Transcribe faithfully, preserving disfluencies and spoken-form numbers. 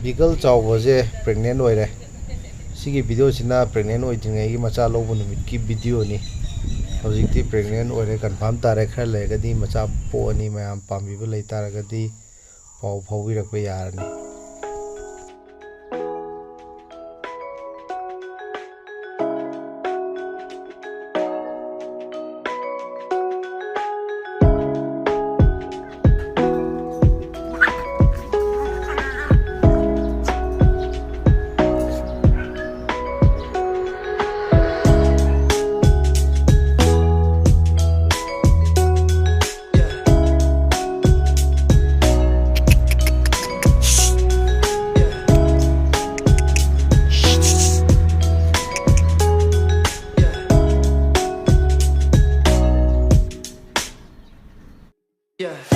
ꯕꯤꯒꯜ ꯆꯥꯎꯕꯁꯦ pregnant ꯑꯣꯏꯔꯦ꯫ ꯁꯤꯒꯤ ꯚꯤꯗꯤꯑꯣꯁꯤꯅ pregnant ꯑꯣꯏꯗ꯭ꯔꯤꯉꯩꯒꯤ ꯃꯆꯥ ꯂꯧꯕ ꯅꯨꯃꯤꯠꯀꯤ ꯚꯤꯗꯤꯑꯣꯅꯤ꯫ ꯍꯧꯖꯤꯛꯇꯤ ꯄ꯭ꯔꯦꯒꯅꯦꯟ ꯑꯣꯏꯔꯦ, ꯀꯟꯐꯥꯔꯝ ꯇꯥꯔꯦ꯫ ꯈꯔ ꯂꯩꯔꯒꯗꯤ ꯃꯆꯥ ꯄꯣꯛꯑꯅꯤ꯫ ꯃꯌꯥꯝ ꯄꯥꯝꯕꯤꯕ ꯂꯩ ꯇꯥꯔꯒꯗꯤ ꯄꯥꯎ ꯐꯥꯎꯕꯤꯔꯛꯄ ꯌꯥꯔꯅꯤ꯫ Yeah.